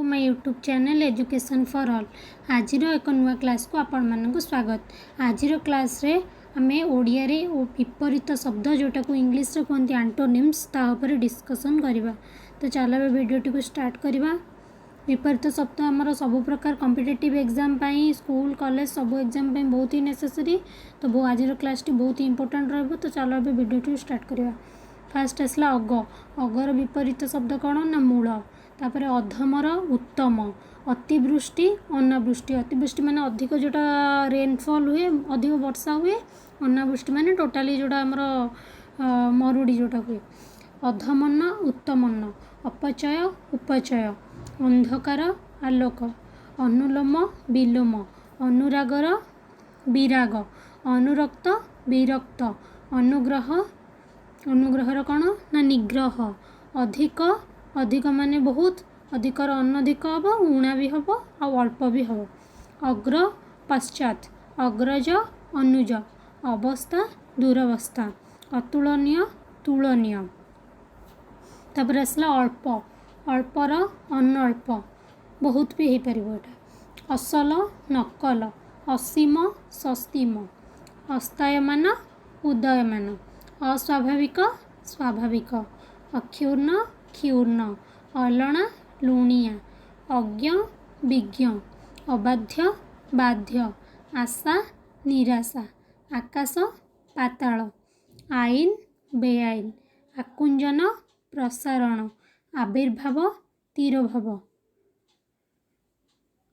To my YouTube channel Education for All। ଆଜିର ଏକ ନୂଆ କ୍ଲାସ୍କୁ ଆପଣମାନଙ୍କୁ ସ୍ୱାଗତ। ଆଜିର କ୍ଲାସ୍ରେ ଆମେ ଓଡ଼ିଆରେ ଓ ବିପରୀତ ଶବ୍ଦ, ଯେଉଁଟାକୁ ଇଂଲିଶରେ କୁହନ୍ତି ଆଣ୍ଟୋନିମ୍ସ, ତା ଉପରେ ଡିସ୍କସନ୍ କରିବା। ତ ଚାଲ, ଏବେ ଭିଡ଼ିଓଟିକୁ ଷ୍ଟାର୍ଟ କରିବା। ବିପରୀତ ଶବ୍ଦ ଆମର ସବୁ ପ୍ରକାର କମ୍ପିଟେଟିଭ୍ ଏକ୍ଜାମ୍ ପାଇଁ, ସ୍କୁଲ, କଲେଜ ସବୁ ଏକ୍ଜାମ୍ ପାଇଁ ବହୁତ ହି ନେସେସରି। ତ ଆଜିର କ୍ଲାସ୍ଟି ବହୁତ ହି ଇମ୍ପୋର୍ଟାଣ୍ଟ ରହିବ। ତ ଚାଲ, ଏବେ ଭିଡ଼ିଓଟିକୁ ଷ୍ଟାର୍ଟ କରିବା। ଫାର୍ଷ୍ଟ ଆସିଲା ଅଗ। ଅଗର ବିପରୀତ ଶବ୍ଦ କ'ଣ ନା ମୂଳ। ତାପରେ ଅଧମର ଉତ୍ତମ। ଅତିବୃଷ୍ଟି, ଅନାବୃଷ୍ଟି। ଅତିବୃଷ୍ଟି ମାନେ ଅଧିକ ଯେଉଁଟା ରେନଫଲ୍ ହୁଏ, ଅଧିକ ବର୍ଷା ହୁଏ। ଅନାବୃଷ୍ଟି ମାନେ ଟୋଟାଲି ଯେଉଁଟା ଆମର ମରୁଡ଼ି ଯେଉଁଟା ହୁଏ। ଅଧମନ, ଉତ୍ତମନ। ଅପଚୟ, ଉପଚୟ। ଅନ୍ଧକାର, ଆଲୋକ। ଅନୁଲୋମ, ବିଲୋମ। ଅନୁରାଗର ବିରାଗ। ଅନୁରକ୍ତ, ବିରକ୍ତ। ଅନୁଗ୍ରହ, ଅନୁଗ୍ରହର କ'ଣ ନା ନିଗ୍ରହ। ଅଧିକ, ଅଧିକ ମାନେ ବହୁତ। ଅଧିକର ଅନଧିକ ହେବ, ଉଣା ବି ହେବ ଆଉ ଅଳ୍ପ ବି ହେବ। ଅଗ୍ର, ପଶ୍ଚାତ୍। ଅଗ୍ରଜ, ଅନୁଜ। ଅବସ୍ଥା, ଦୁରବସ୍ଥା। ଅତୁଳନୀୟ, ତୁଳନୀୟ। ତାପରେ ଆସିଲା ଅଳ୍ପ। ଅଳ୍ପର ଅନଳ୍ପ, ବହୁତ ବି ହେଇପାରିବ ଏଇଟା। ଅସଲ, ନକଲ। ଅସୀମ, ସସୀମ। ଅସ୍ତାୟମାନ, ଉଦୟମାନ। ଅସ୍ୱାଭାବିକ, ସ୍ୱାଭାବିକ। ଅକ୍ଷୁଣ୍ଣ, କ୍ଷୁଣ୍ଣ। ଅଲଣା, ଲୁଣିଆ। ଅଜ୍ଞ, ବିଜ୍ଞ। ଅବାଧ୍ୟ, ବାଧ୍ୟ। ଆଶା, ନିରାଶା। ଆକାଶ, ପାତାଳ। ଆଇନ, ବେଆଇନ। ଆକୁଞ୍ଚନ, ପ୍ରସାରଣ। ଆବିର୍ଭାବ, ତିରୋଭାବ।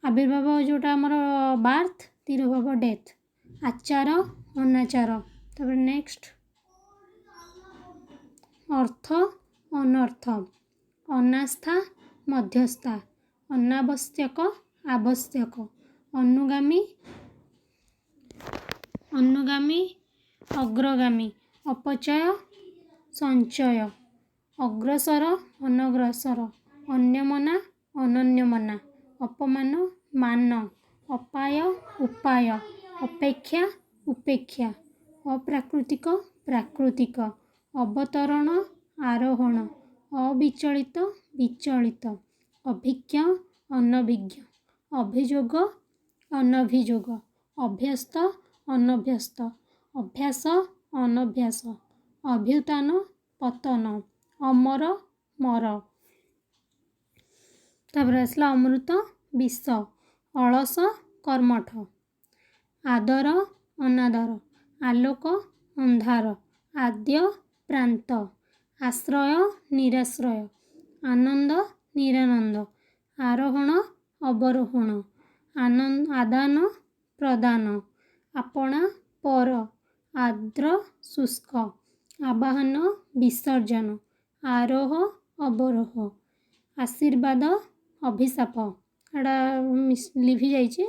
ଆବିର୍ଭାବ ଯେଉଁଟା ଆମର ବାର୍ଥ, ତିରୋଭାବ ଡେଥ୍। ଆଚାର, ଅନାଚାର। ତାପରେ ନେକ୍ସଟ, ଅର୍ଥ, ଅନର୍ଥ। ଅନାସ୍ଥା, ମଧ୍ୟସ୍ଥା। ଅନାବଶ୍ୟକ, ଆବଶ୍ୟକ। ଅନୁଗାମୀ, ଅନୁଗାମୀ, ଅଗ୍ରଗାମୀ। ଅପଚୟ, ସଞ୍ଚୟ। ଅଗ୍ରସର, ଅନଗ୍ରସର। ଅନ୍ୟମନା, ଅନନ୍ୟମନା। ଅପମାନ, ମାନ। ଅପାୟ, ଉପାୟ। ଅପେକ୍ଷା, ଉପେକ୍ଷା। ଅପ୍ରାକୃତିକ, ପ୍ରାକୃତିକ। ଅବତରଣ, ଆରୋହଣ। ଅବିଚଳିତ, ବିଚଳିତ। ଅଭିଜ୍ଞ, ଅନଭିଜ୍ଞ। ଅଭିଯୋଗ, ଅନଭିଯୋଗ। ଅଭ୍ୟସ୍ତ, ଅନଭ୍ୟସ୍ତ। ଅଭ୍ୟାସ, ଅନଭ୍ୟାସ। ଅଭ୍ୟୁତ୍ଥାନ, ପତନ। ଅମର, ମର। ତାପରେ ଆସିଲା ଅମୃତ, ବିଷ। ଅଳସ, କର୍ମଠ। ଆଦର, ଅନାଦର। ଆଲୋକ, ଅନ୍ଧାର। ଆଦ୍ୟ, ପ୍ରାନ୍ତ। ଆଶ୍ରୟ, ନିରାଶ୍ରୟ। ଆନନ୍ଦ, ନିରାନନ୍ଦ। ଆରୋହଣ, ଅବରୋହଣ। ଆନନ୍ଦ, ଆଦାନ, ପ୍ରଦାନ। ଆପଣା, ପର। ଆର୍ଦ୍ର, ଶୁଷ୍କ। ଆବାହନ, ବିସର୍ଜନ। ଆରୋହ, ଅବରୋହ। ଆଶୀର୍ବାଦ, ଅଭିଶାପ। ଏଇଟା ଲିଭି ଯାଇଛି,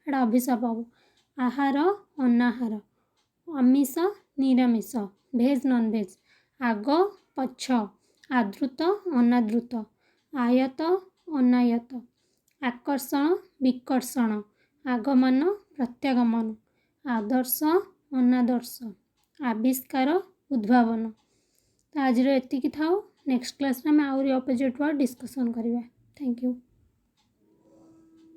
ଏଇଟା ଅଭିଶାପ ହେବ। ଆହାର, ଅନାହାର। ଆମିଷ, ନିରାମିଷ, ଭେଜ୍, ନନଭେଜ୍। ଆଗ, ପଛ। ଆଦୃତ, ଅନାଦୃତ। ଆୟତ, ଅନାୟତ। ଆକର୍ଷଣ, ବିକର୍ଷଣ। ଆଗମନ, ପ୍ରତ୍ୟାଗମନ। ଆଦର୍ଶ, ଅନାଦର୍ଶ। ଆବିଷ୍କାର, ଉଦ୍ଭାବନ। ତ ଆଜିର ଏତିକି ଥାଉ। ନେକ୍ସଟ କ୍ଲାସ୍ରେ ଆମେ ଆହୁରି ଅପୋଜିଟ୍ ୱାର୍ଡ଼ ଡିସ୍କସନ୍ କରିବା। Thank you.